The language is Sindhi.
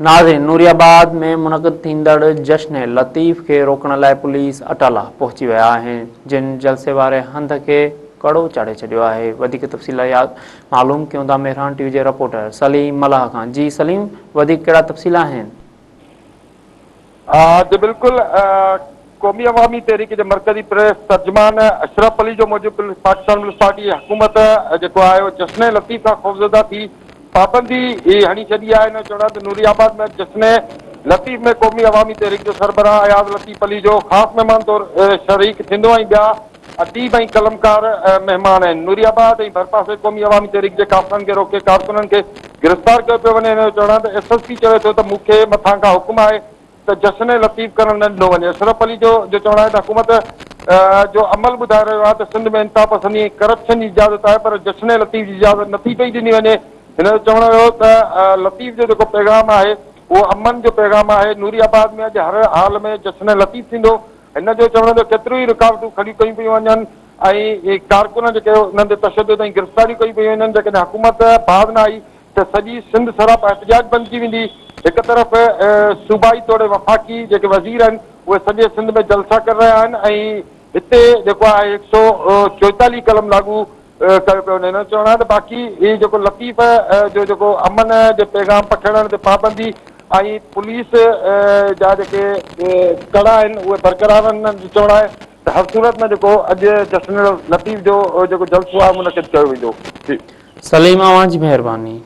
ناظرين نوري آباد ۾ منعقد ٿيندڙ جشن لطيف کي روڪڻ لاء پوليس اٽالا پهچي ويا آهن جن جلسي واري هنڌ کي ڪڙو چاڙهي ڇڏيو آهي وڌيڪ تفصيل معلوم ڪيون ٿا مهراڻ ٽي وي جي رپورٽر سليم ملاح کان جي سليم وڌيڪ ڪهڙا تفصيل آهن. جي بلڪل قومي عوامي تحريڪ جي مرڪزي پريس ترجمان اشرف علي جو موجب پاڪستان پيپلز پارٽي جي حڪومت جيڪو آهي اهو جشن لطيف کان خوفزده ٿي پابندي هڻي ڇڏي آهي. هن جو چوڻ آهي ته نوري آباد ۾ جشن لطيف ۾ قومي عوامي تحريڪ جو سربراهه اياز لطيف علي جو خاص مهمان طور شريڪ ٿيندو ۽ ٻيا اديب ۽ قلمڪار مهمان آهن. نوري آباد ۽ ڀرپاسي قومي عوامي تحريڪ جي قافلن کي روڪي ڪارڪنن کي گرفتار ڪيو پيو وڃي. هن جو چوڻ آهي ته ايس ايس پي چوي ٿو ته مون کي مٿان کان حڪم آهي ته جشن لطيف ڪرڻ نه ڏنو وڃي. اشرف علي جو جو چوڻ آهي ته حڪومت جو عمل ٻڌائي رهيو آهي ته سنڌ ۾ انتهاپسندي ۽ ڪرپشن جي اجازت آهي پر جشن لطيف جي اجازت نٿي پئي ڏني وڃي. هن جو چوڻ هيو ته لطيف جو جيڪو پيغام آهي اهو امن جو پيغام آهي، نوري آباد ۾ اڄ هر حال ۾ جشن لطيف ٿيندو. هن جو چوڻ هو ته ڪيتريون ئي رڪاوٽون کڙيون ڪيون پيون وڃن ۽ ڪارڪن جيڪي انهن تي تشدد ۽ گرفتاريون ڪيون پيون وڃن، جيڪڏهن حڪومت باز نه آئي ته سڄي سنڌ سراپا احتجاج بنجي ويندي، هڪ طرف صوبائي توڙي وفاقي جيڪي وزير آهن اهي سڄي سنڌ ۾ جلسا ڪري رهيا آهن ۽ هتي جيڪو آهي هڪ سئو چوئيتاليهه قلم لاڳو ڪيو پيو وڃي. هن جو چوڻ آهي ته باقي هي جيڪو لطيف جو جيڪو امن جي پيغام پکيڙڻ تي پابندي ۽ پوليس جا جيڪي ڪڙا آهن اهي برقرار آهن. هن جو چوڻ آهي ته هر صورت ۾ جيڪو اڄ جشن لطيف جو جيڪو جلسو آهي منعقد ڪيو ويندو. جي. سليم اوهان جي مهرباني.